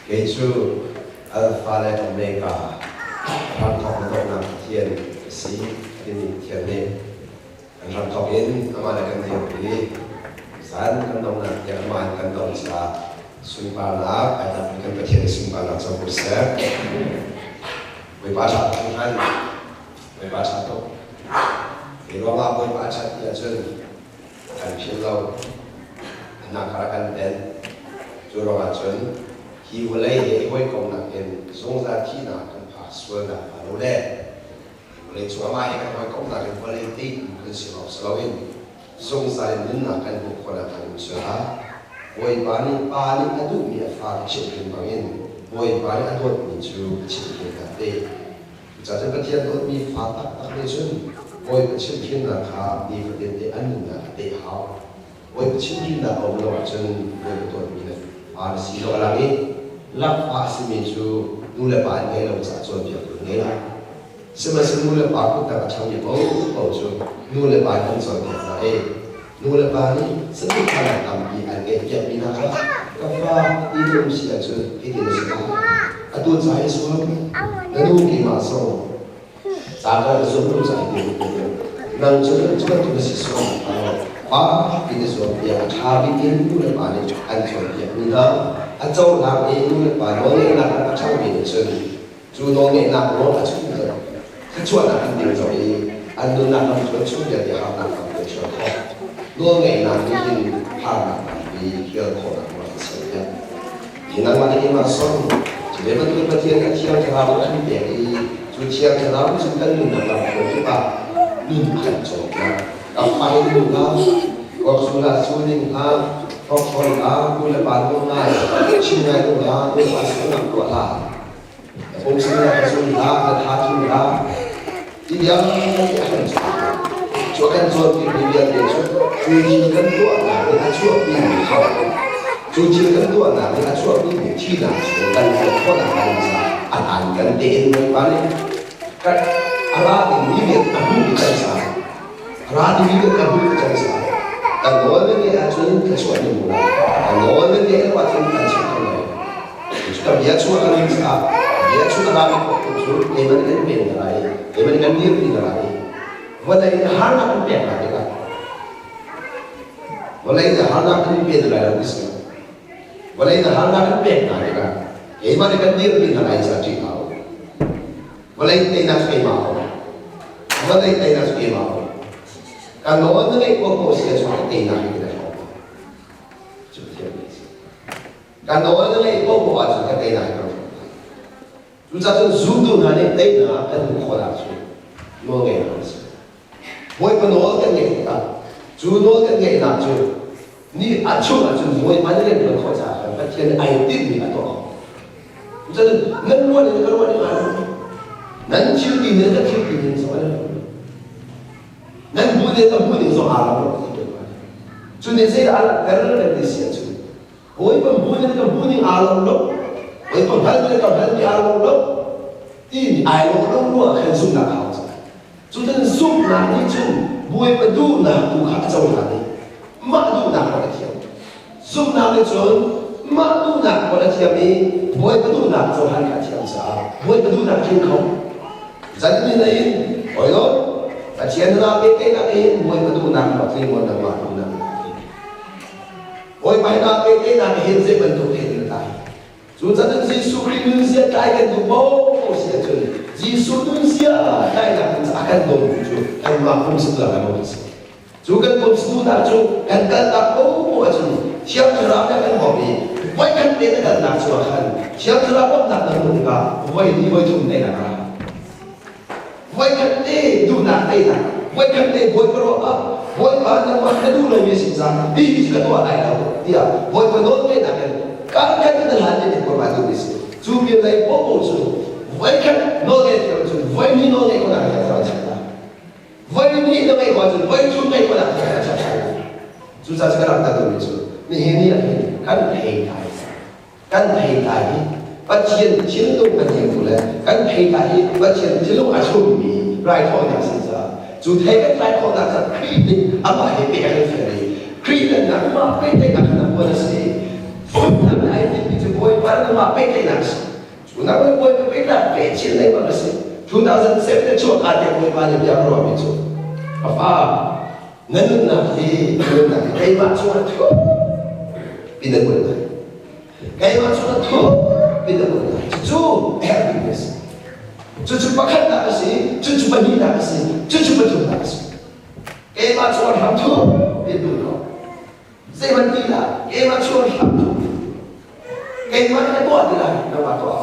Kei cu Alpha le Omega, hramthawk le donghnak Pathian ka si, a timi Pathian nih kan hramthawk in amah le kan dirpi zan kan donghnak tiang amah in kan dong caah sunparnak ai tlakmi kan Pathian i sunparnak co ko seh. Bawipa ṭha tuk hringhran. Bawipa ṭha tuk. Hi ruangah Bawipa a ṭhat ti ahcun a kan philh lo. A kar a kan tenh. Cu ruangah cun hi vawlei he i hawikomhnak in zungzal thihnak kan phak sual nakhnga lo le vawlei cung amah he kan hawikomhnak in vawlei teitu kan si lawng si loin zungzal in nunnak kan hmuh khawh nakhnga ding caah Bawipa nih pa nih a duhmi a fale chimhhrin bangin Bawipa nih a dawtmi cu a chimhhrin hna te. Cucaah cun Pathian dawtmi fa taktak nih cun Bawipa chimhhrinnak kha nifatin te an nunnak a teh hau. Bawipa chimhhrinnak a um lo ahcun Bawipa dawtmi na fa na si lo a lang i lakfa a simi cu nu le pa an ngei lo caah cawnpiaktu an ngei lai. Sihmanhsehlaw nu le pa kutdang a ṭhangmi paohpaoh cu nu le pa in an cawnpiak hna i nu le pa nih saduhthahnak tampi an ngeihpiakmi hna kha ka fa ti na um si ahcun hitin a si lai. Atu ca i zuam, na nu keimah zong ca ka na zuam lo ca i ti nang cu cu bantuk na si sual lo pa ti na zuam tiah a ṭha bik in nu le pa nih an cawnpiakmi hna a cohlang i nu le pa nawlngeihnak a ṭhangmi nih cun Cu nawlngeihnak nawl a chung cu thluachuahnak an ding zong i an nunnak lam cu an chung vialte harnak tampi an hrial khawh. Nawlngeihnak nih hin harnak tampi hrial khawhnak nawl a serpiak. Hi nangmah le keimah zong cu ve bantukin Pathian a Thiang Thlarau an pek i cu Thiang Thlarau nih cun kan nunnak lam kip ah nun a kan cawnpiak. Ka fai nu hna, kawrsul ah cu ning hna, hrawkhrol hna, nu le pa nawl ngai, chim ngai nu hna, nu pa sualnak tuah hlah. Phungchimnak ka zum hlah, ka tha thum hlah. Ti vialte a kan cawnpiak. Cu a kan cawnpiakmi vialte cu cu thil kan tuahnak nih a chuahpimi kha cu thil kan tuahnak nih a chuahpimi thihnak chung kan luat khawhnak ding caah a hlan kan tein Bawipa nih kan a ra dingmi vialte a hmuh kan caah a ra dingmi vialte a hmuh kan caah kan nawl na ngeih ahcun thluachuah na hmu lai. Kan nawl na ngeih lo ahcun kan chim kho lai. Ka bia chuah ka ning caah bia chuah a rami cu keimah nih kan pen hna lai i keimah nih kan dirpi hna lai i vawlei nih harnak kan pek hna tikah vawlei nih harnak kan pe hna lai lo ti si vawlei nih harnak kan pek hna tikah keimah nih kan dirpi hna lai caah ṭih hlah u. Vawlei teinak cu keimah a um. Vawlei teinak cu keimah a um. Ka nawl na ngeih paohpaoh si ahcun ka teinak hi na hrawk. Cu Pathian nih a si. Ka nawl na ngeih paohpaoh ahcun ka teinak hi kan hrawk lai. Cucaah cun zumtu hna nih teinak kan hmuh khawh ahcun nawlngeihnak a si. Bawipa nawl kan ngeih tikah cu nawl kan ngeihnak cu ni a chung ahcun Bawipa nih rian ṭuan khawh caah khan Pathian nih ai tinhmi a tuah khawh. Cucaah nan ruah ning ka ruah ning aa lo. Nan thil ti ning ka thil ti ning zong an lo. Nan hmuh ning ka hmuh ning zong aa lo. Cu nih zeidah a langhter kan ti si ahcun Bawipa hmu ning ka hmu ning aa lo lo. Bawipa hngal ning ka hngal mi aa lo lo. Timi ai lo lo ruah khan zumhnak a hau cang. Cutin zumhnak nih cun Bawipa duhnak tu kha a cohlan i mah duhnak kha a thiam. Zumhnak nih cun mah duhnak kha a thiam i Bawipa duhnak cohlan kha a thiam caah Bawipa duhnak tling kho. Zan ni na in oi lo Pathian na pe te nak in Bawipa duhnak kha tling maw nangmah duhnak. Bawipa hi naa pehtlaihnak hin zei bantuk he na tlai? Cucaah Jesuh Khrih nunzia tlai kan duh maw si ahcun Jesuh nunzia tlainak in a kan dawtu cu kanmah pumsak lang a si. Cu kan pumsak cu kan kaltak ko ahcun Thiang Thlarau nih a kan bawmh i voikhat te na kalnak cu ah khan Thiang Thlarau bawmhnak na hmuh tikah voi hnih voi thum teinak a ra. Voikhat te duhnak teinak, voikhat te Bawipa ruah ah Bawipa nangmah na duh lomi a si caah hi cu ka tuah lai lo tiah Bawipa nawl ngeihnak in kar khat in na hlan in Bawipa duhmi a si. Cu bia lei popo cu voikhat nawl ngeih thiam cun voihnih nawl ngeih khawhnak he a chap lai. Voihnih na ngeih khawh ahcun voithum ngeih khawhnak he a chap lai. Cucaah cu ka rak ta duhmi cu nihin ni ah hin kan thei lai. Kan theitlai hi Pathian thinlung a niamtu le kan theitlai hi Pathian thinlung a chummi raithawinak a si caah cu thei kan tlai khawhnak caah Khrih nih amah he peh a kan fial i Khrih le nangmah pehtlaihnak kha na huan a si. Zumhnak nih ai tinhmi cu Bawipa. Bawipa le nangmah pehtlaihnak a si. Cu nak le Bawipa pehtlaihnak peh chin lengmang a si. 2007 a chuahka te Bawipa nih bia ka ruahmi cu ka fa na nunnak hi na nunnak hi keimah chungah thuk in na buai lai. Keimah chungah thuk in na buai lai. Cucu a herh bikmi a si. Cucu pakhatnak a si, cucu pahnihnak a si, cucu pathumnak a si. Keimah chungah hram thuk in duh lo. Zeihmanh ti hlah, keimah chuan hram thuk. Keimah nih ka tuah ti lai, nangmah tuah.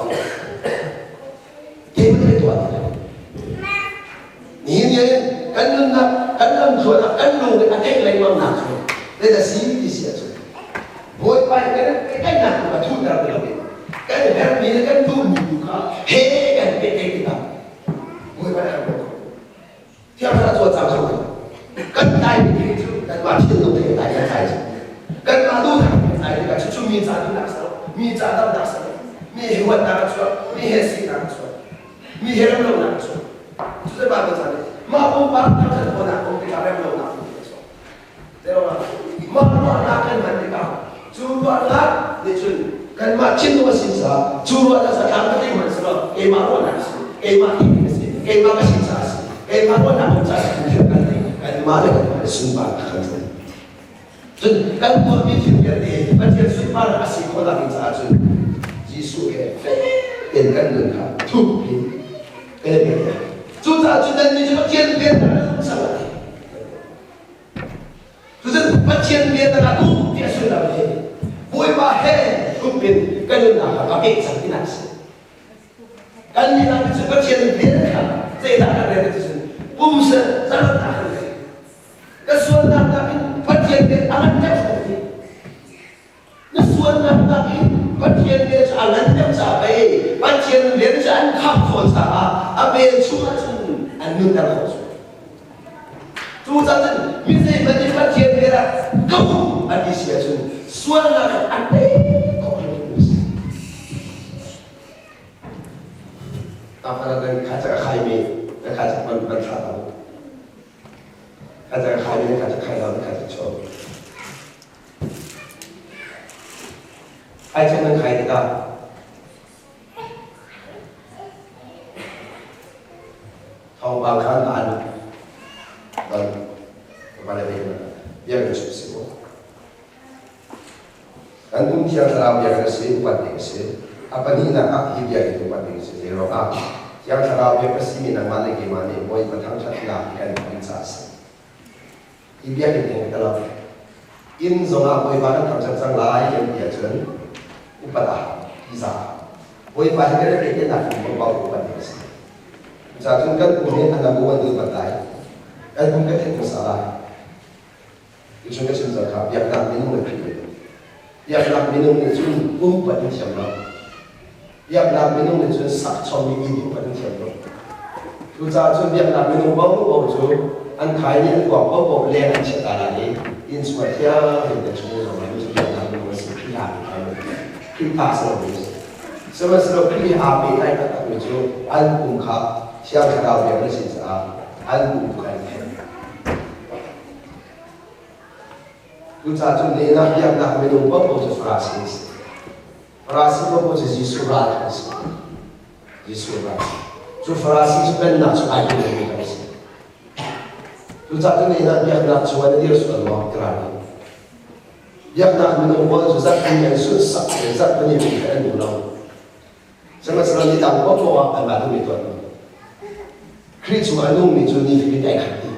Keimah nih ka tuah ti lai. Nihin ni kan nunnak, kan lamthluan ah kan lung nih a theih lengmang nak cu zeidah si ti si ahcun Bawipa in kan pehtlaihnak tu kha thuhter ti loin kan herhmi le kan duhmi tu kha he kan pehtlaih tikah Bawipa nih a kan bawmh. Thiang Thlarau cu a cang kho lo. Kan tlaimi thei cu kanmah thinlung thei tlai kan tlai cu. Kanmah duhnak kan tlai tikah cucu mi ca duhnak si lo, mi ca damnak si lo, mi he huatnak a chuak, mi he siknak a chuak, mi he remlonak a chuak. Cucu Bible ca nih mah pumpak thangṭhat khawhnak kong tikah remlonak a chuak. Mah ruahnak kan hman tikah cu ruahnak nih cun kanmah thinlung a si caah cu ruahnak zatlang ka tei hmanh selaw keimah ruahnak a si, keimah timi a si, keimah ka si caah a si, keimah ruahnak um caah a si thil kan nei, kanmah le kanmah le sunparnak kan tlung. Cun kan tuahmi thil vialte Pathian sunparnak a si khawhnak ding caah cun Jesuh he fek tein kan nun kha thuk in kan i pek. Cucaah cun nannih cu Pathian rian ah nan sang a ti. Cucun Pathian bia tangah tuk ti a sullam hi Bawipa he tluk in kan nunnak kha ka pek cang tinak a si. Kan nih ah cu Pathian bia kha zeidah kan rel ti cun pumsa zalonnak kan rel. Ka sualnak nakin Pathian bia a ngan deuh ti. Na sualnak nakin Pathian bia cu a ngan deuh caah pei Pathian bia cu an kham khawh caah a bel chungah cun an nunter khawh cu. Cucaah cun mi zeihmanh nih Pathian bia ah ka um an ti si ahcun sualnak in an tei khawh hrimhrim a si. Tafana nan kha cak a khaimi na kha cak man man thla ta. Kha cak a khaimi na kha cak khai lo na kha cak chuak. Ai cak nan khai tikah thawngpang kha na an bal bal le biakinn chung si mu. Kan kum Thiang Thlarau biakinn a si, upat ding a si. A pahnihnak ah hi biakinn upat ding a si. Zei ruangah Thiang Thlarau biak a simi nangmah le keimah nih Bawipa thangṭhatnak hi kan hman caah a si. Hi biakinn theng ka lo. Inn zongah Bawipa kan thangṭhat cang lai kan ti ahcun upat a hau, tihzah a hau. Bawipa hi kan i pehtlaihnak in paohpaoh upat ding a si. Cucaah cun kan kum hi a nabu an upat lai. Kan kum kan theih hmasa lai. Tuchun ka chim cang kha biaknak minung le Khrih minung. Biaknak minung nih cun upat in thiam lo. Biaknak minung nih cun sak chommi inn upat in thiam lo. Cucaah cun biaknak minung paohpaoh cu an khai nih an kuang paohpaoh leng an chiah ta lai i inn chungah thiang tein chung zong ah cu biaknak minung a si Khrih aa pehtlai lo. Khrihfa si lo mi a si. Sihmanhsehlaw Khrih aa pehtlai taktakmi cu an pum kha Thiang Thlarau biak an si caah an pum kha an theih. Cucaah cun lehnak biaknak minung paohpaoh cu Farasi an si. Farasi paohpaoh cu Jesuh ral an si. Jesuh ral. Cu Farasi cu pennak cu ai tum lomi kan si. Cucaah cun lehnak biaknak chungah na dir sual maw ti ral ding. Biaknak minung pawl cu zarhpini an sunsak le zarhpini mi kha an duh lo. Sihmanhsehlaw ni dang paohpaoh ah anmah duhmi tuah ding. Khrih chungah a nungmi cu nifatin ai khat dih.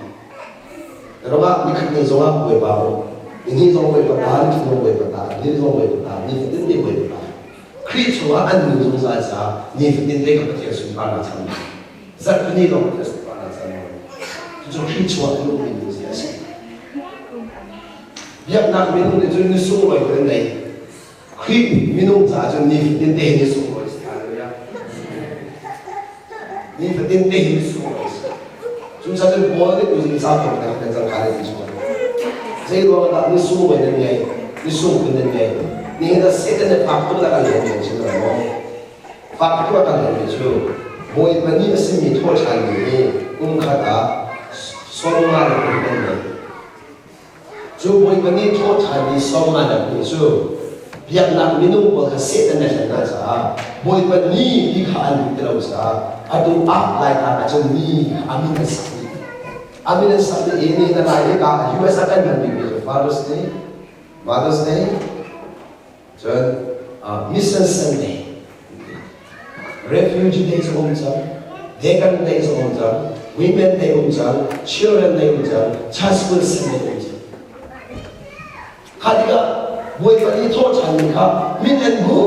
Ruangah nikhat ni zongah Bawipa um, nihnih zong Bawipa ta, nithum zong Bawipa ta, ni zong Bawipa ta, nifatin te Bawipa ta. Khrih chungah an nun zungzal caah nifatin te ka Pathian sunparnak chan. Zarhpini lawng Pathian sunparnak chan. Cucu Khrih chungah a nungmi nunzia a si. Biaknak minung nih cun ni sunglawi kan nei. Khrih minung caah cun nifatin te hi ni sunglawi si. Hallelujah. Nifatin te hi ni sunglawi si. Cucaah cun Paul nih tuzing ca thawk na kan cang kha ti chuak. Zei ruang dah ni sunglawi nan ngei, ni sungphun nan ngei. Nihin ah Satan nih fak tuk na kan hlen men chin lo maw? Fak tuk a kan hlen mi cu Bawipa ni a simi thawhṭhan ni hi kum khat ah 50 le kum kan ngei. Cu Bawipa nih thawhṭhan ni 54 ni cu Biaknak minung pawl kha Satan a hlen hna caah Bawipa ni ti kha an duh ti lo caah atu ah Laitlang ahcun ni kha a min an sak dih. A min an sak dih i ni na lai hika US ah kan hman bikmi cu Father's Day, Mother's Day, cun Mission Sunday, Refugee Day cu um cang, Vegan Day cu um cang, Women Day um cang, Children Day um cang, Child School Sunday um cang. Kha tikah Bawipa nih thawhṭhanmi kha min an hmu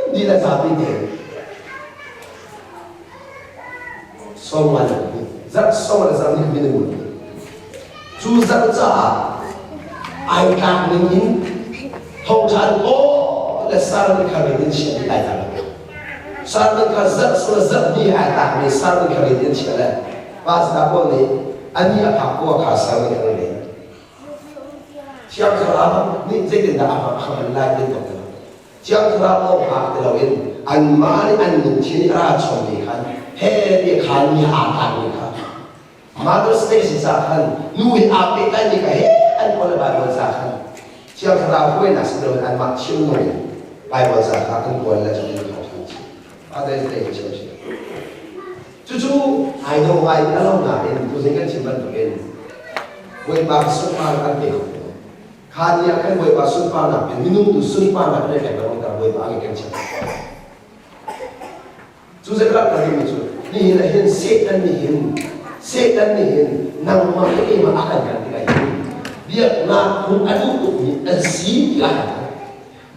dih le zapi te sawm le zarh sawm le zarh nih min an hmu. Cu zarh caah ai tlak ning in thawngṭha aw le sermon kha rin in chiah dih ai tlak. Sermon kha zarh sawm le zarh hnih ai tlakmi sermon kha rin in chiah le pastor pawl nih ani a phak ko kha sermon kha an rel. Thiang Thlarau nih zeitindah a hman lai ti tuak lo. Thiang Thlarau aw hngak ti loin anmah nih an lungthin i a ra chommi khan he ti khan mi aa tlakmi kha Mother's Day si ca khan nu hi aa pehtlaimi kha he an kawl le Bible ca khan Thiang Thlarau hruainak si loin anmah chim loin Bible ca kha an kawl le cutin thawngṭha an chim. Mother's Day hi chim si. Cucu ai do ngai a lo nain tuzing kan chim bantukin Bawipa sunpar kan pe kho lo. Kha ni ah khan Bawipa sunparnak in minung tu sunparnak kan i lo ta Bawipa ang kan chiah. Cu zetlak ka dingmi cu nihin ah hin Satan nih hin Satan nih hin nangmah le keimah a kan kan tikah hin biaknak phung a duh tukmi an si tiah kan hngalh.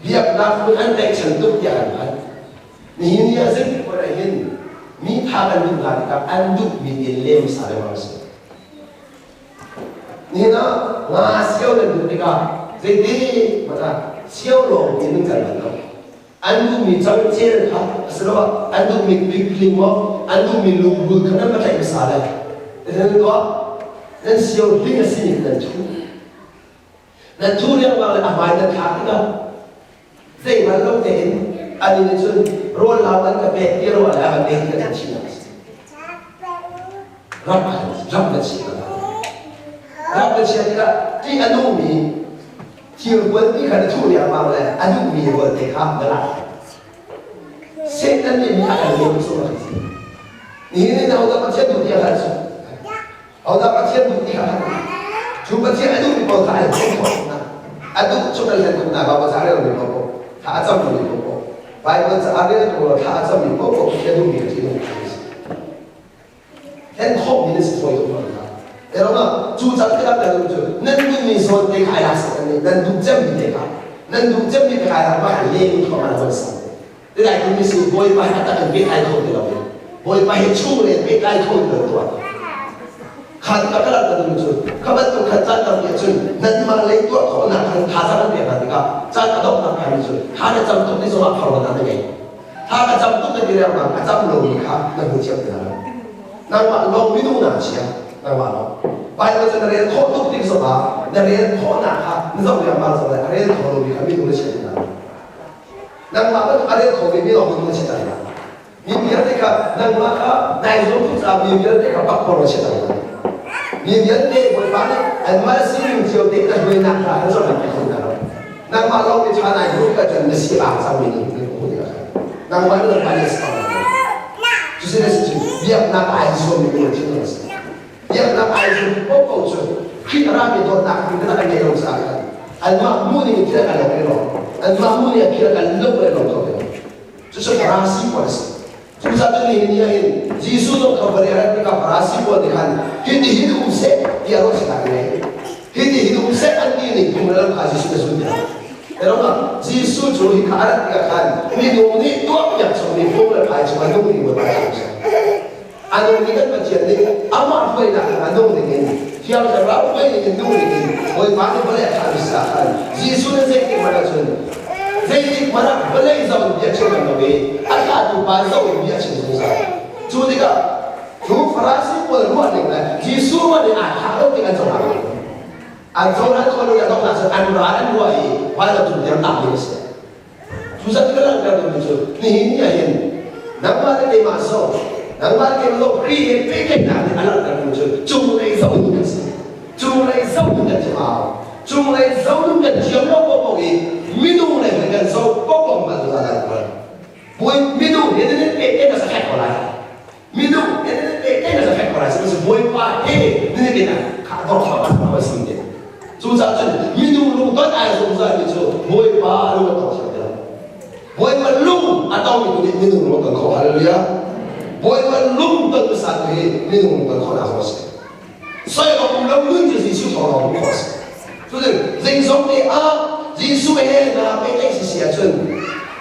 Biaknak phung an tlaihchan tuk tiah kan hngalh. Nihin ni ah zeitik hmanh ah hin mi tha kan duh hna tikah an duhmi te lem sa lengmang a si. Nihin ah nga sio nan duh tikah zeitik hmanh ah sio lawng in nan kal bal lo. An duhmi cangcel kha asiloah an duhmi bikling maw an duhmi lungrul kha nan va tlaih hmasa lai. Nan tuah nan sio hling a simi nan thu. Nan thu riangmang le a hmai nan thlak tikah Zeihmanh lo tein anih nih cun rawl lau an ka pek ti ruah le a ka pek ti kan chimnak a si. Ram ram na chiah ka Ram na chiah tikah ṭih a nungmi thirkual ti kha na thuh riangmang le a duhmi rawl te kha na lak. Satan nih mi a kan lem cu a si. Nihin ni hodah Pathian duh ti a hngalh cu. Hodah Pathian duh ti kha a hngalh. Cu Pathian a duhmi pawl kha an hlen khawh hna. A duh cu kan hlen khawh hna. Baibal ca a relmi paohpaoh, thla a cammi paohpaoh, Baibal ca a rel ko thla a cammi paohpaoh Pathian duhmi kha ṭih nung a si. Hlen khawhmi na si fawi tuk hna. Eroma cu cang te kan cu nan duhmi zawn te kha ai lak sak nih nan duh cemmi te kha nan duh cemmi te kha ai lak ma leng thawng an von sang Tidai timi si Bawipa he a tak in pehtlai kho ti lo in Bawipa he chung le pehtlai kho ti lo tuah. Kha tikah ka langhter ding cu kha bantuk khan caan tam nih cun nanmah lei tuah khawhnak khan thazaang an pek hna tikah caan a donghnak khan cun tha na cam tuk ni zongah phorhlawt na ngei. Tha ka cam tuk na ti riangmang a cam lomi kha na hmu thiam ti lo. Nangmah lawng minung na chia nangmah lawng. Bible cu na rel khawh tuk tik zongah na rel khawhnak kha na zoh riangmang zong le a rel kho lomi kha minung na chia ti hna lo. Nangmah bantuk a rel kho ve mi lawng minung na si cang lai. Mi vialte kha nangmah kha nai zuam tuk caah mi vialte kha pakpawng na si cang lai. Mi vialte Bawipa nih anmah sining cio te na hruainak hna kha zoh hna kho hna lo. Nangmah lawng nih ṭha nai duh ka cun na si aa cang mi nih hmu tikah khan nangmah nih nangmah nih si cang lai. Cusin a si cu biaknak ai zuam mi minung thinlung a si. Biaknak ai zuam paohpaoh cu Khrih a rami dawtnak in kan ngeih lo caah khan anmah mu ning in thil a kan lo lo anmah mu nih a thil a kan lo le lo kho lo cucu Farasi pawl a si cucaah cun nihin ni ah hin Jesuh zong kha vawlei a rat tikah Farasi pawl nih khan hiti hin um seh tiah ruah si hlah ngei hiti hin um seh an ti ning phung le lam kha Jesuh na zul ti lo Jesuh cu hi kha a rat tikah khan minung nih tuah piak chungmi phung le phai chung a nung mi Bawipa a si A nung nih kan Pathian nih amah hruainak in a nung ding in Thiang Thlarau hruai ning in nung ding in Bawipa nih vawlei a thlah hmasa khan Jesuh nih zeitik hmanh ah cun zeitik hmanh ah vawlei zoh in bia chim bal lo i a thlahtu pa zoh in bia chim zungzal. Cu tikah cu Farasi pawl ruah ning le Jesuh ruah ning aa thlah lo tik an cohlang lo. An cohlan khawh lo i a donghnak cun an ral an ruah i van a tum tiang tak ding a si. Cucaah ka langhter duhmi cu nihin ni ah hin nangmah le keimah zong nangmah le keimah zong Khrih he pehtlaihnak nih a langhtermi cu cunglei zoh in kan si. Cunglei zoh in kan thiam a hau. Cunglei zoh in kan thiam lo paohpaoh i minung lei kan kan zoh kokong bal la lai ko. Bawi minung he nan pe te na sa fek ko lai. Minung he nan pe te na sa fek ko lai. Sihmanhsehlaw Bawipa he nan i na kha dor kha ba ba sim te. Cucaah cun minung lung ton ai zungzal mi cu Bawipa lung a tong thiam ti lo. Bawipa lung a tongmi tu nih minung lung a ton kho. Hallelujah. Bawipa lung ton hmasa tu hi minung lung ton khawhnak zong a si. Soi awk um lo nun cu Jesuh thawng lawng hmuh khawh a si. Cutin zeizong te ah Jesuh he naa pehtlaih si si ahcun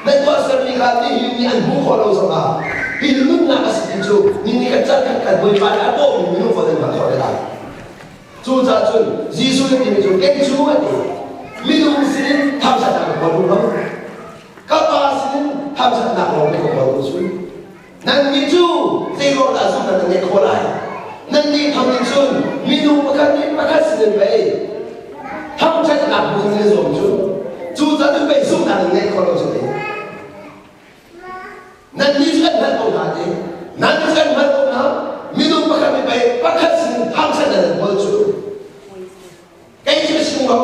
na tuahsermi kha nihin nih an hmuh khawh lo zongah hi nunnak a si ti cu ni nih kan chan khat khat Bawipa nih a bawhmi minung fawn an hngalh khawh te lai. Cucaah cun Jesuh nih timi cu kei cu a ti. Minung sinin thangṭhatnak ka kawl duh lo. Ka Pa sinin thangṭhatnak lawng ka kawl duh cu. Nannih cu zeiruang dah zumhnak nan ngeih khawh lai? Nannih thawng in cun minung pakhat nih pakhat sinin pei thangṭhatnak hmu nan i zuam cu. Cucaah cun pei zumhnak nan ngeih khawh lo cu ti. Nannih cu kan hngalh ko hna ti. Nan cu kan hngalh ko hna. Minung pakhat nih pei pakhat sinin thangṭhatnak nan kawl cu. Kei cu chim lo,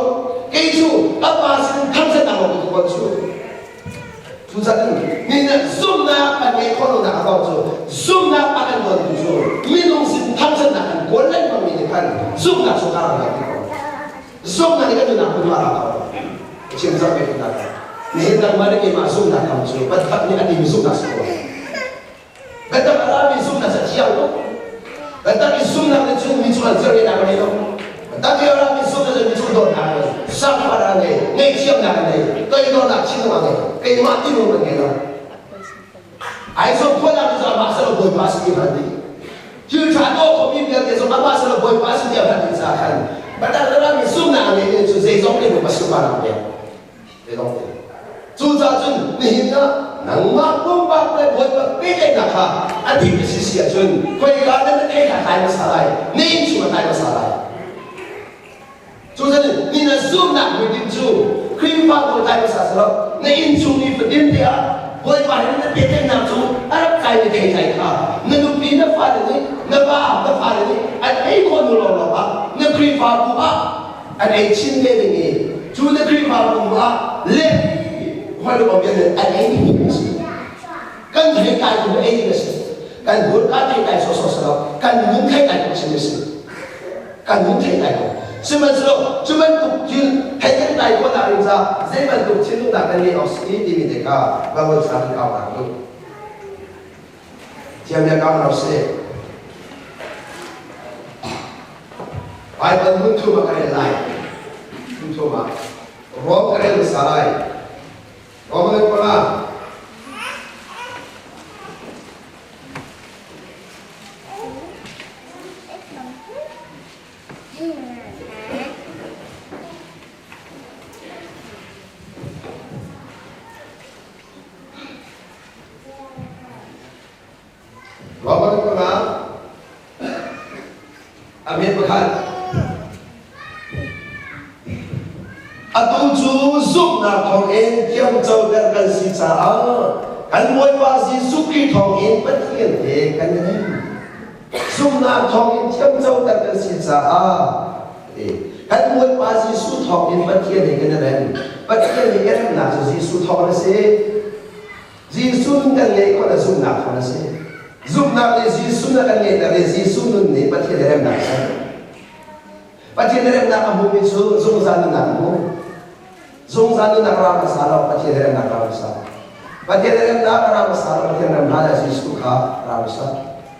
kei cu ka pa sin thangṭhatnak lawng ka kawl cu. Cucaah ni nih zumhnak kan ngeih khawh lonak a ruang cu zumhnak a kan dawntu cu minung sin thangṭhatnak kan kawl lengmang mi nih khan zumhnak cu kaa rak ti ko. Zumhnak nih kan nunnak hmun a rak ko. Chim cang ve hna. Nihin nangmah le keimah zumhnak kam cu biatak nih a timi zumhnak si ko. Biatak a rami zumhnak cu a thiang tuk. Biatak i zumhnak nih cun mi cu an zerhnak a ngei lo. Biatak i a rami zumhnak cu mi cu dawtnak a ngei, sangfar a ngei, ngaihthiamnak a ngei, toidornak thinlung a ngei. Keimah tinung a ngei lo. Ai zuam khawhnak cu amah salo Bawipa si ti hman dih. Thil ṭha tuah khomi vialte zong amah salo Bawipa si ti hman dih caah khan biatak a rami zumhnak a ngeimi cu zeizong te Bawipa sunparnak pek. Cucaah cun nihin ah nangmah pumpak le Bawipa pehtlaihnak kha a dik a si si ahcun khoika na na thei kha tlai hmasa lai, na inn chung a tlai hmasa lai. Cucaah ni na zumhnak hmuitinh cu Khrihfabu tlai hmasa si lo, na inn chung ni fatin te ah Bawipa he na pehtlaihnak cu a rak tlaimi theitlai kha na nupi na fale nih na va na fale nih an ei khawh hnu lawnglawng ah na Khrihfabu ah an ei chin ve ding i cu na Khrihfabu ah le hawi le bia an ei ding a si. Kan theitlai tu ei ding a si. Kan hmurka theitlai sawsawh si lo, kan nun theitlai tu chim a si. Kan nun theitlai ko. Sihmanhsehlaw cu bantuk thil theitlai khawhnak ding caah zei bantuk thinlung dah kan ngeih awk si timi te kha Bible ca kan kau nak duh. Thiam bia kau hna sih. Baibal hmun thum ah ka rel lai. Hmun thum ah. Rom ka rel hmasa lai. Rom le panga. Roman panga a min pakhat Atu cu zumhnak thawngin thiamcoter kan si caah kan Bawipa Jesuh Khrih thawngin Pathian he kan i rem. Zumhnak thawngin thiamcoter kan si caah kan Bawipa Jesuh thawngin Pathian he kan i rem. Pathian he i remnak cu Jesuh thawng a si. Jesuh nun kan ngeih khawh na zumhnak thawng a si. Zumhnak nih Jesuh na kan ngeihter i Jesuh nun nih Pathian he remnak a ser. Pathian he remnak a hmumi cu zungzal nunnak a hmu. Zungzal nunnak ram a sa lo, Pathian he remnak ram a sa. Pathian he remnak ram a sa lo, Pathian ram hlan ah Jesuh kha ram a sa.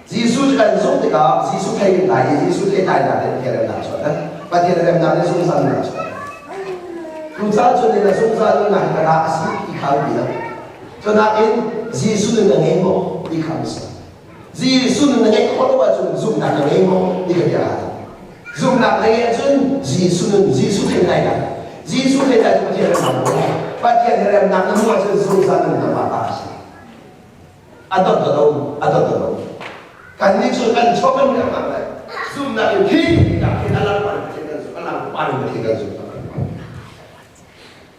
Jesuh cu kan zumh tikah Jesuh thei kan tlai i Jesuh thei tlainak nih Pathian remnak a chuahter. Pathian remnak nih zungzal nunnak a chuahter. Cucaah cun na zungzal nunnak hi ka ra a si ti kha biapi lo. Cunakin Jesuh nun na ngei maw ti kha a si. Jesuh nun na ngeih khawh lo ahcun zumhnak na ngei maw ti kha bia aa Zumhnak na ngeih ahcun Jesuh nun Jesuh thei tlainak Jesuh thei tlai cu Pathian remnak Pathian remnak na hmuh ahcun zungzal nunnak ma ta a si. A dot a do a dot a do kannih cu kan chuak kan riak nak lai zumnak in thi nak hin alang pan Pathian kan zum alang pan Pathian kan zum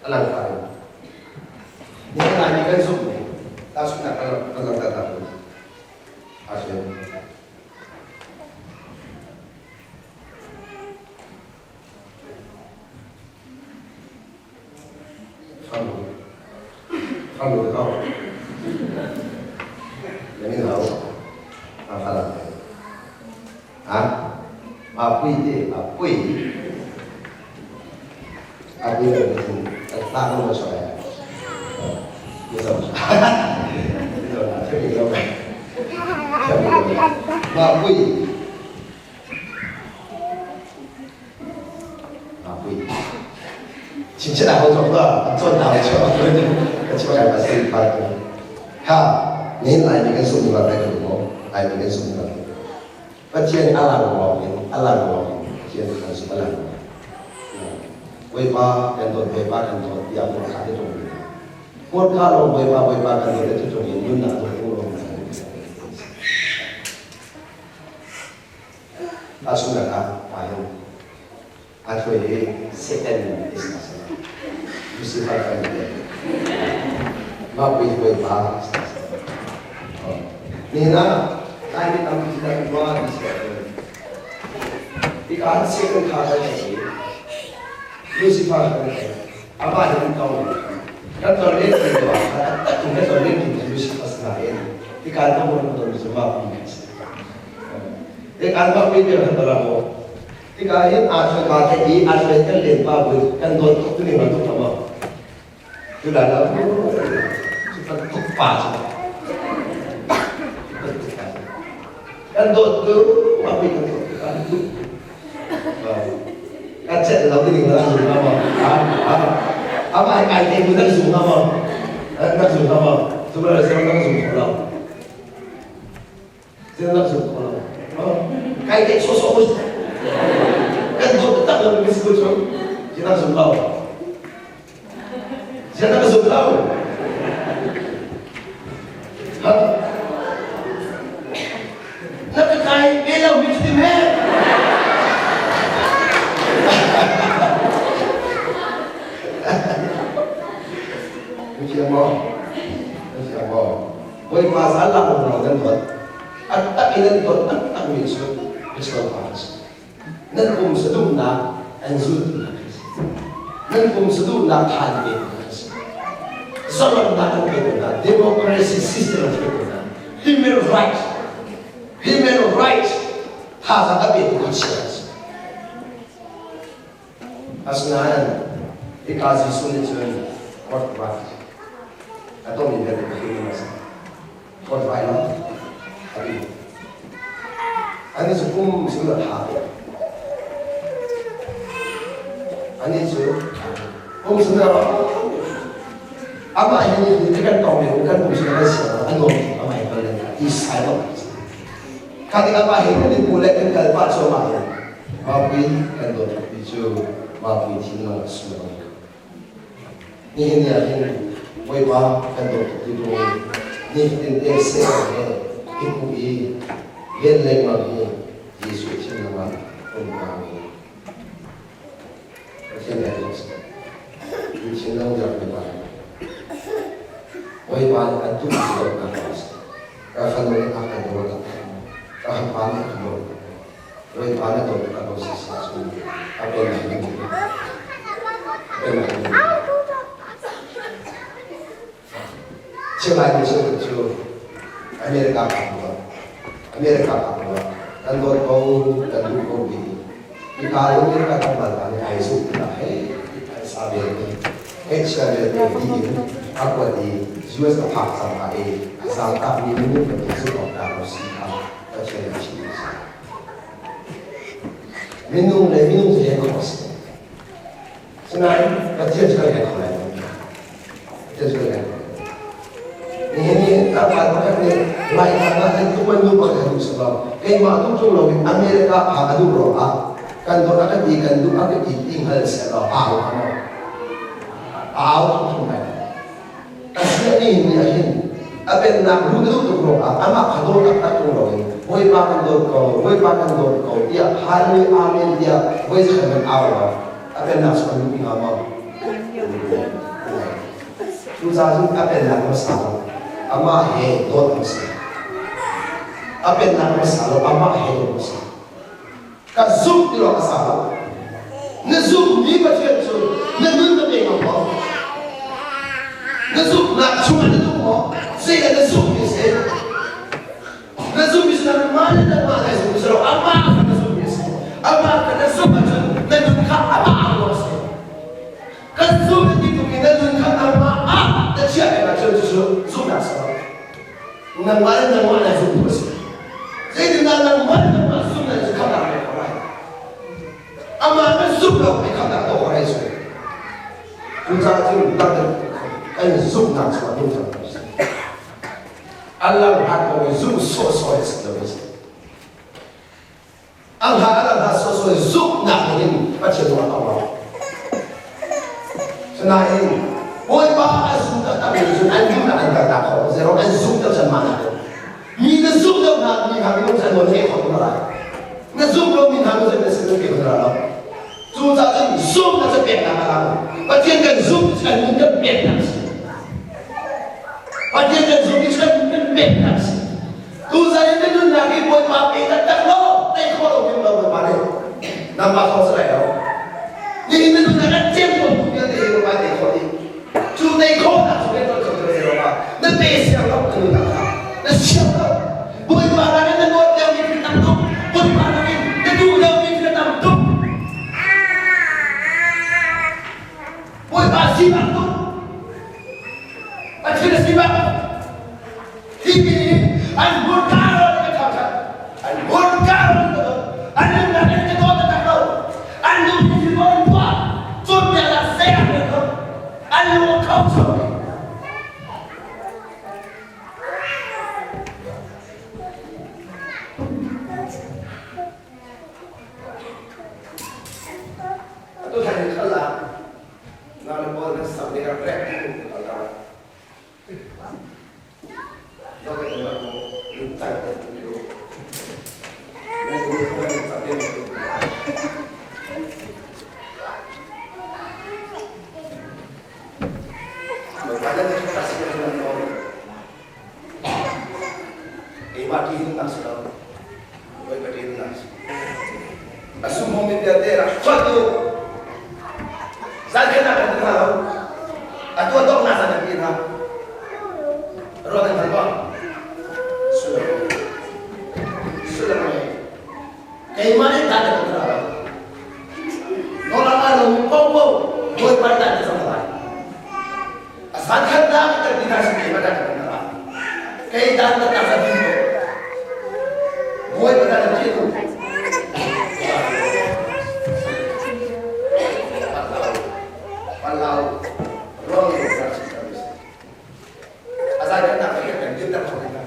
alang pan ni lai ni kan zum ni tasuknak kan kan lang ta ta asin Fam. Pui ko. Na min hau. A fa lang. Ha? Ma pui ti, a pui. A pui na tin. A ta ko na soi. Ni zo. Ni zo na themi lo. Themi lo. Ma pui. 亲戚来好做个，做大错，个错系咪先发嘅？哈，你来你跟送个来个我，来你跟送个。Pathian alang wong in alang wong in Pathian kan sum alang wong. Bawipa kan dawt Bawipa kan dawt tiah hmurka te tung in. Hmurka lawng Bawipa Bawipa kan dawt te tung in nunnak dawt lawng Tahchunhnak ah ahhin a thluai hi Satan is na si. Lucifer kan ti. Mah pui Bawipa is na si. Nihin ah Laimi tampi kan ruah ti si ahcun hika ah Satan kha kan theih i Lucifer kan theih. Amah hi kan tong. Kan ton len ti lo ah taktak in kan ton len ti Lucifer si nain hika tong kan ton cu mah pui kan si. Tikah mah pui kan bala maw? Tikah hin aa thluai pa te i aa thluai kan len pa bu kan dawt tuk tu ning tuk lo maw? Tu la lo cu bantuk pa cu bantuk pa kan dawt tu mah pui kan dawt kan duh kan chet lo ding la zum na maw? Amah kai te bu nak zum na maw? Nak zum na maw? Zum la nak zum lo. Thil zum kho lo. Kai te sawsawh ko kan dawt tak lo mi si ko cu. Ziang zum lo. Ziang na zum lo. Ha? Na ka kai ve lo mi cu he. Mi thiam maw? Mi thiam maw? Bawipa zalak um lo nan dawt. A tak in nan dawt taktak mi cu misual pa an si. Nan pum saduhnak an zultu hna an si. Nan pum saduhnak than pe hna an si. Zalonnak an pe hna. Democracy system an pe hna. Human rights human rights thazaang a petu khuachia an si. Asinain hika Jesuh nih cun court vai a tonmi vialte ka him a si. Court vai lo a ti. Ani cu pum cu a tha tuk. Ani cu pum cu na amah hi nih kan tong mi kan pum cu kan si a nuam tuk amah hi kal i sai lo. Kha tik amah hi kan i le kan kal pah cuahmah hin Mapui kan dawt tukmi cu Mapui thinlung a sung. Nihin ni ah hin Bawipa kan dawt tuk ti ruang nifatin te seh he i hmuh i len lengmang hi Jesuh thinlung ah um mi Pathian he kan si. Mi thinlung dirhmi pa Bawipa nih a duh ti dawtnak a si. Ka fanu nih a ka dawt ka fapa nih a ka dawt. Bawipa na dawt ka ko si sa cu a pen a him. A pen a him. Chimlai mi cheukhat cu America phak rua America phak rua kan dawt ko kan duh ko ti hika in America tlangval pa nih ai zumh tikah hei ai sa vialte ngeihchia vialte dih in a kuat i US a phak cangka i a zaangtak mi minung bantuk zumh awk tlak lo si kha Pathian a chimmi a si. Minung le minung cu he khawh a si. Sinain Pathian cu kan he kho lai lo. Pathian cu kan he kho lai lo. Nihin ni tlangval pakhat nih Laitlang ah hin tuman nu pakhat a duh si lo. Keimah duh ṭung loin America phak a duh ruangah kan dawt a kan ti kan duh a kan ti ti hngal seh law au hnga maw? Au thung lai. Asiah nihin ni ah hin a pennak luh na duh tuk ruangah amah kha dawt taktak ṭung loin Bawipa kan dawt ko, Bawipa kan dawt ko tiah Hallelujah Amen tiah voi zakhat hmanh au law a pennak cu kan luhpi hnga maw? Cucaah cun a pennak hmasa lo, amah he dawt hmasa. A pennak hmasa lo, amah he dawt hmasa. Ka zumh ti lawng a sa lo. Na zumhmi Pathian cu na nun na pe ngam maw? Na zumhnak chungah na nung maw? Zeidah na zumhmi a si? Na zumhmi cu nangmah le nangmah na zumhmi si lo, amah kha na zumhmi a si. Amah kha na zumh ahcun na nun kha amah ah ruah a si. Kan zumh na ti tuk i na nun kha nangmah ah na chiah peng ahcun cucu zumhnak si lo. Nangmah le nangmah na zumh a si. Zeitindah nangmah le nangmah zumhnak cu khamhnak pek ko lai? Amah na zumh lo i khamhnak tuah ko lai cu. Cucaah cun kan zumhnak chungah nungcang kan si. A langhlat ko i zumh sawhsawh in si lo a si. A hla a langhlat sawhsawh in zumhnak nih hin Pathian zong a tong lo. Sinain Bawipa a zum taktak mi cun an duhnak an kaltak kho zero an zum tak chan mah nak mi na zum lo hna mi hna minung chan nawl ngei kho hna lai na zum lo mi hna nu cun na sin pe hna lo Cucaah cun zumhnak cu peknak a lang. Pathian kan zumh cu kan nun kan peknak a si. Pathian kan zumh cu kan nun kan peknak a si. Tuzan in na nunnak hi Bawipa pe taktak law tei khawh lo ding lo Bawipa nih nangmah thawng si lai lo. Nihin na nunnak an cem tawn tu vialte hi Bawipa tei khawh dih. Cu tei khawhnak cu kan tuah cio cio lo na pe siang lo na nunnak kha na siang lo. Bawipa nakin na nuat deuhmi thil tam tuk. Bawipa nakin na duh deuhmi thil tam tuk. Bawipa sifak tuk. Pathian a sifak. Hi mi nih an hmurka rawl in ka thangṭhat. An hmurka rawl in ka dawt. An nunnak in ka dawt taktak lo. An duhmi thil paoh in tuah. Cawnpiaknak saya an lo. An lung a kho cho. Atu thlan in kal ah na le pawl nan sam nih rak rek tu kal ka. Do ke na mo lung tai te tu yo. Na lu ko na sa te tu. Keimah ṭihnak si lo, Bawipa ṭihnak si. A sumhawmi vialte rak hruat u. Zankhat ah kan ti hna lo. A tuah donghnak zan kan ti hna. Ruat an hngal bang. Sullam. Sullam a ngei. Keimah nih dan ka hna lo. Nawl a ngai lomi paohpaoh Bawipa nih dan ka cang lai. A zankhatnak kan ti hna sin keimah dan ka hna lai. Kei dan ka tak a ding ko. Bawipa dan a ṭih lu. Palau ruang in A zaikhatnak hi kan dirter kho hna.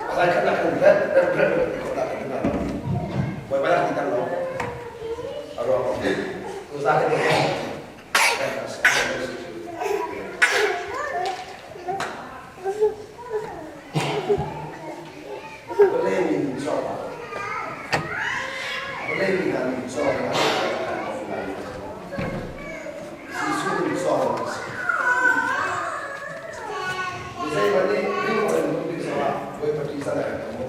A zaikhatnak kan rep rep rep rep kho ta kan hna. Bawipa dah ti lo. A ruang tu za kan Vawlei mi min cawk Vawlei mi hna min cawk Jesuh min cawk a si. Zeihmanh nih ring in um ding zongah Bawipa ṭihzah na kan tam u.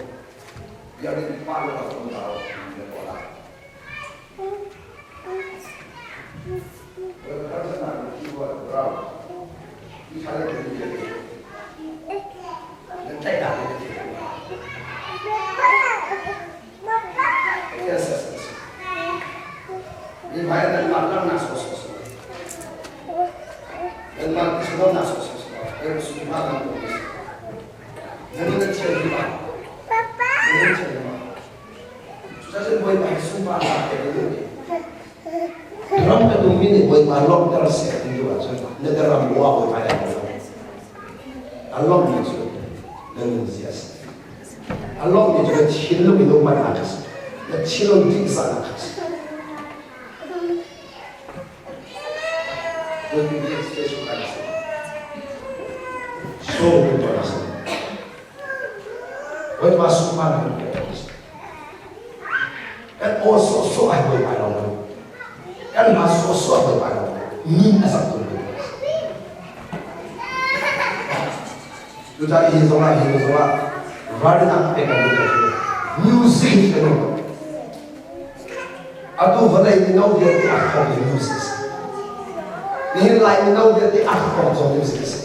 Biakinn pa le rak um hna u na tuah lai. Bawipa harsatnak in keyboard ram i ṭha le kan vialte nan tlaihnak in na thei Yes, yes, yes. Mi hmai ah nanmah langhnak sawhsawh si lo. Nanmah thisawmnak sawhsawh si lo. Kan sungah kan tuah si. Na nun a thian hrim ah. Na nun thian hrim ah. Cucaah cun Bawipa hi sunparnak pek na duh mi. Ram kan ummi nih Bawipa lawmhter seh ti duh ahcun na ram aw ah Bawipa dah lo. A lawmhmi cu na nunzia a si. A lawmhmi cu na thinlung in upatnak a si. Na thinlung dihzahnak a si. Bawipa sunparnak kan pek a si. Kan aw sawhsawh ai Bawipa lo lo. Kan hla sawhsawh ai Bawipa lo. Min a sak tu Bawipa a si. Cucaah hi zongah hi zongah ralrinnak pek kan duh cu music kan um. Atu vawlei mino vialte a thawng mi music a si. Nihin Lai mino vialte a thawng zong music a si.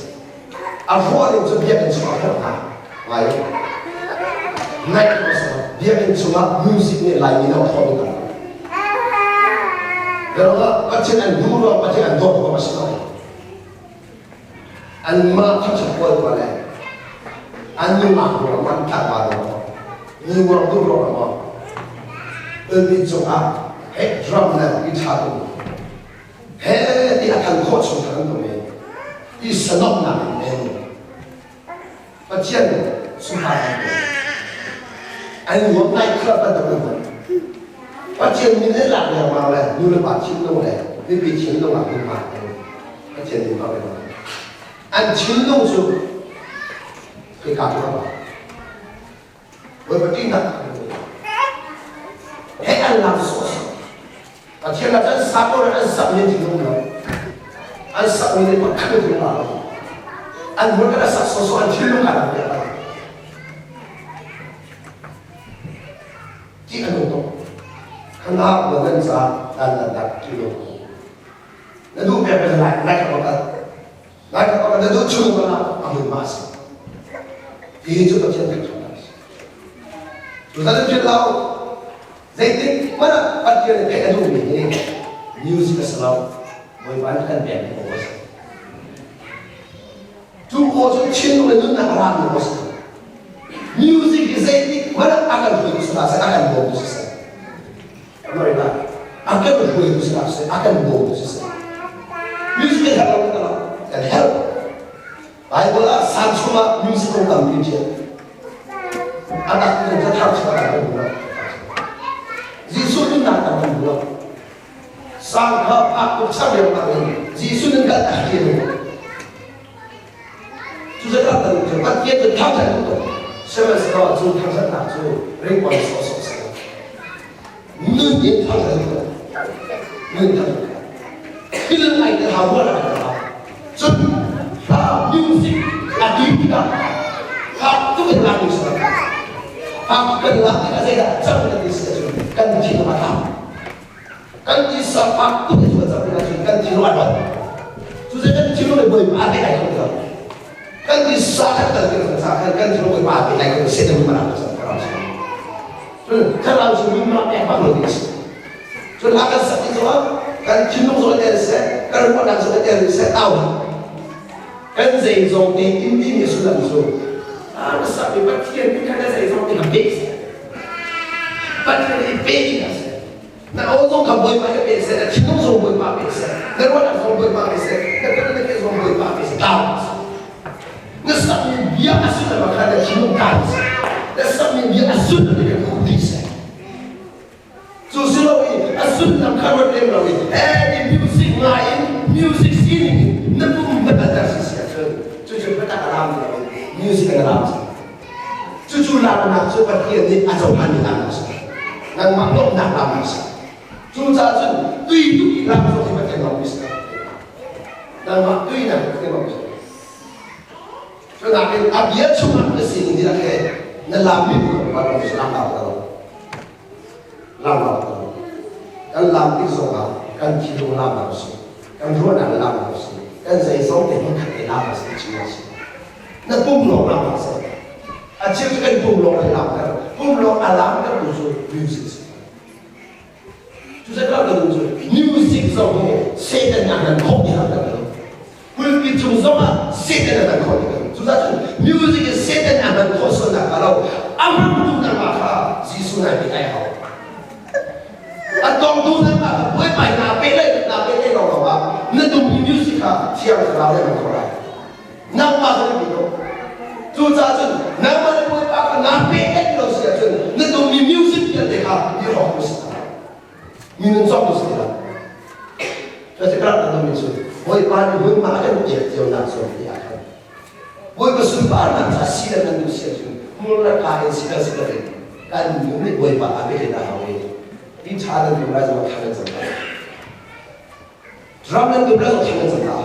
A ruah ning cu biakinn chungah a hna. Ngai u. Ngaih ko sa. Biakinn chungah music nih Laimi no a hrawh mi tam. Pero Pathian an duh ruang Pathian an dawt ruang a si lo. Anmah thangṭhat pawl tuah le an nungak ruang maw an tlangval ruang maw mi ruang duh ruang maw pulpit cungah heh drum le guitar tum he ti a than khawh chung khan an tum i i sanawmnak in en Pathian sunghar an tum an nuam nai club bantuk an hman Pathian min le lak lengmang le nu le pa thinlung le mipi thinlung ah hmunhma Pathian min hmang lengmang an thinlung cu khika cu a Bawipa ṭihnak he an lam sawhsawh Pathian ah an sak ko an sak mi thinlung lo an sak mi nih pakhat thinlung lo an hmun kan sak sawhsawh an thinlung an piak ti an um tuk khana wa nan ca dan dan dak ti lo na duh pek pe lai lai ka bakal lai ka bakal na duh chung ka a mun ma si ti cu Pathian kan chong si tu zan phil lo zeitik mana Pathian theih a duh mi hi music a si lo Bawipa nih kan pek mi aw a si Cu aw cu thinlung le nunnak a rami aw a si. Music hi zeitik hmanh ah a kan hruaitu si hlah seh, a kan bawmtu si seh. America a kan hruaitu si hlah seh, a kan bawmtu si seh. Music kan herh lo kan lo, kan herh. Bible ah Psalm chungah music kong tampi ṭial. A tak in cathar chungah kan hmu lo. Jesuh nunnak tam kan hmu lo. Sang kha phak tuk char lengmang in Jesuh nan kal tak ti Cu zakar tan cu Pathian cu thangṭhat tuk tuk. Sihmanhsehlaw cu thangṭhatnak cu ringkuan sawhsawh si lo. Nun in thangṭhat tuk. Nun thangṭhat. Thil ngai te hau ruah nak hau. Cun hla music a tui tikah fak tuk in lak si lo. Fak kan lak tikah zeidah cang kan ti si ahcun kan thinlung a tlau. Kan tisa fak tuk in cang tikah cun kan thinlung a rat. Cucu kan thinlung le Bawipa a pe lai kho ti lo. Kan tisa kan kal ti lo caah khan kan thinlung Bawipa a pe lai kho ti Satan mana ka cang thlarau si. Cun thlarau cu nunnak pek bak lo ding a si. Cun a kan sak ti zongah kan thinlung zong a tel seh, kan ruahnak zong a tel seh, au hlah. Kan zeizong te in timi sullam cu a na sakmi Pathian nih khan na zeizong te kha pe seh. Pathian i pe ti hna seh. Na aw zong kha Bawipa he pe seh, na thinlung zong Bawipa pe seh, na ruahnak zong Bawipa pe seh, na kut na ke zong Bawipa pe seh. Tlau seh. Na sakmi bia a sullam kha na thinlung tlau seh. Na sakmi bia a sullam kha duh dih seh. Cu si lo i a sullam kha ruat lem lo i eh music ngai in music sining in na pum na kalter si si ahcun cucu biatak a lam lo in music in a lam cang. Cucu lamnak cu Pathian nih a cohlanmi lamnak a si. Nangmah lawmhnak lamnak a si. Cucaah cun tui tuk i lam zong hi Pathian lawmhmi si lo. Nangmah tui nak Pathian lawmhmi si lo. Cu nakin a bia chungah na sining dihlak he na lammi bu kan lam lam lo. Lam lam Kan lam tik zongah kan thinlung lam a si. Kan ruahnak lam a si. Kan zeizong te hmun khat te lam a si ti a si. Na pum lawng lam a si. A cheu cu kan pum lawng a lam ter. Pum lawng a lam ter tu cu music si. Cu zei ka cu music zong hi Satan a kan khawh ti kan lo. Pulpit cung zongah Satan a kan khawh ti kan. Cucaah cun music in Satan a hman khawh sualnak hnga lo a hmangtu nangmah kha Jesuh nai pe ai hau. A tongtu nangmah kha buaipai naa pe lai naa pe lai lawng lawng ah na dummi music kha Thiang Thlarau nih a hman khawh lai. Nangmah kha na bi lo. Cucaah cun nangmah le Bawipa kha naa pehtlaih lo si ahcun na dummi music vialte kha i hrawk tu si Mi nun cawk tu si ti lo. Cuticah ka dumi cu Bawipa nih hmunhma a kan pek cio nak zawn te ah khan Bawipa sunparnak ca si le nan duh si ahcun hmur le ka in si lo si lo in kan nun nih Bawipa aa pehtlaih a hau i ti ṭha nan dum lai zong ah thla nan cam lai. Drum nan tum lai zong thla nan cam la.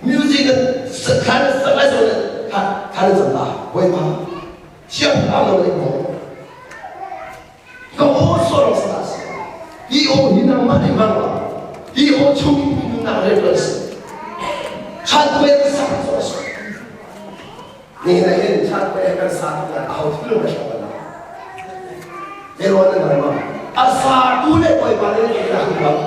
Music nan thla nan sak lai zong thla nan cam la. Bawipa thiang thlarau lo nih maw ka aw sawrong sa si. Hi aw hi nangmah nih hmang la. Hi aw chung in nunnak rian ṭuan si. Chan tuai na sak zawh si. Nihin ah hin chan pe kan sa tuk lai aho thil ka hram la. Te ruan nan hal ma. A sa tu le bawipa le ne ka hum bang.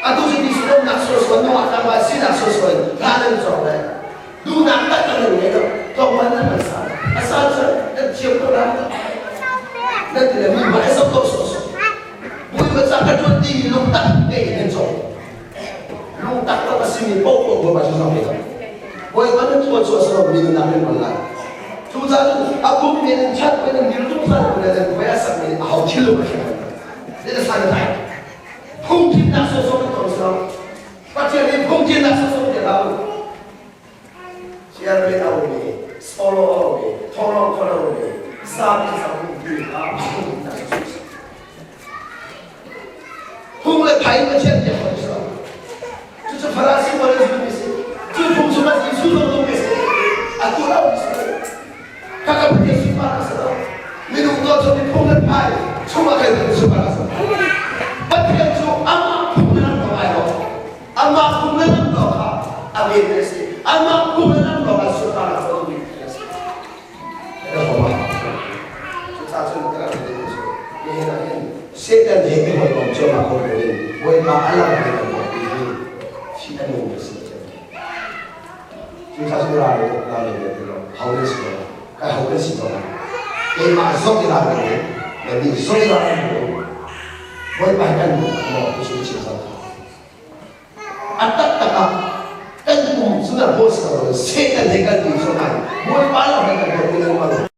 Atu cu ti suam nak sual sual no atang wa si nak sual sual hla nan cawk le duhnak tak nan ngei lo tlawmpal nan man sa. A sa cu nan thiam ko la. Nan ti le mi ma e sok ko so so. Bawipa ca ka ṭuan timi lungtak tein nan cawk. Lungtak lo a simi paohpaoh Bawipa cu zong ve. Bawipa nan tuah cu a si lo mi nunnak nan hman lai. Cucaah cun a kum men in chat men in dir zungzal bu le nan khuai a sak men aho thil a hrim. Nan san lai. Phungthinnak sawsawh kan tuah si lo. Pathian nih phungthinnak sawsawh ti hlah u. Siarmen a um i, solo a um i, thawlong khon a um i, sami sang um ti kha phungthinnak sawsawh si. Phung le phai Pathian biak ko si lo. Cucu Farasi pawl an zulmi si. Cu phung chung ah Jesuh zong zummi si. A tu lo mi si. Kaka Pathian sunpar a si lo. Minung tuah chung i phung le phai chung ah khin sunpar a si. Pathian cu amah phung le lam ko ai lo. Amah phung le lam ko kha a men a si. Amah phung le lam ko kha sunpar a co mi a si. Cucaah cun ka rak ti cu nihin ah hin Satan he i hawikom cuahmah ko buin Bawipa a lang ve kan tuah ti hi thih a nung a si. Cucaah cun ral ral le ti lo ho nan si lo kai ho kan si ko keimah zong i ral kan nannih zong i ral kan Bawipa hi kan maw tu cu chim cang A taktak ah kan pum cu na boss ko Satan he kan ti so ngai.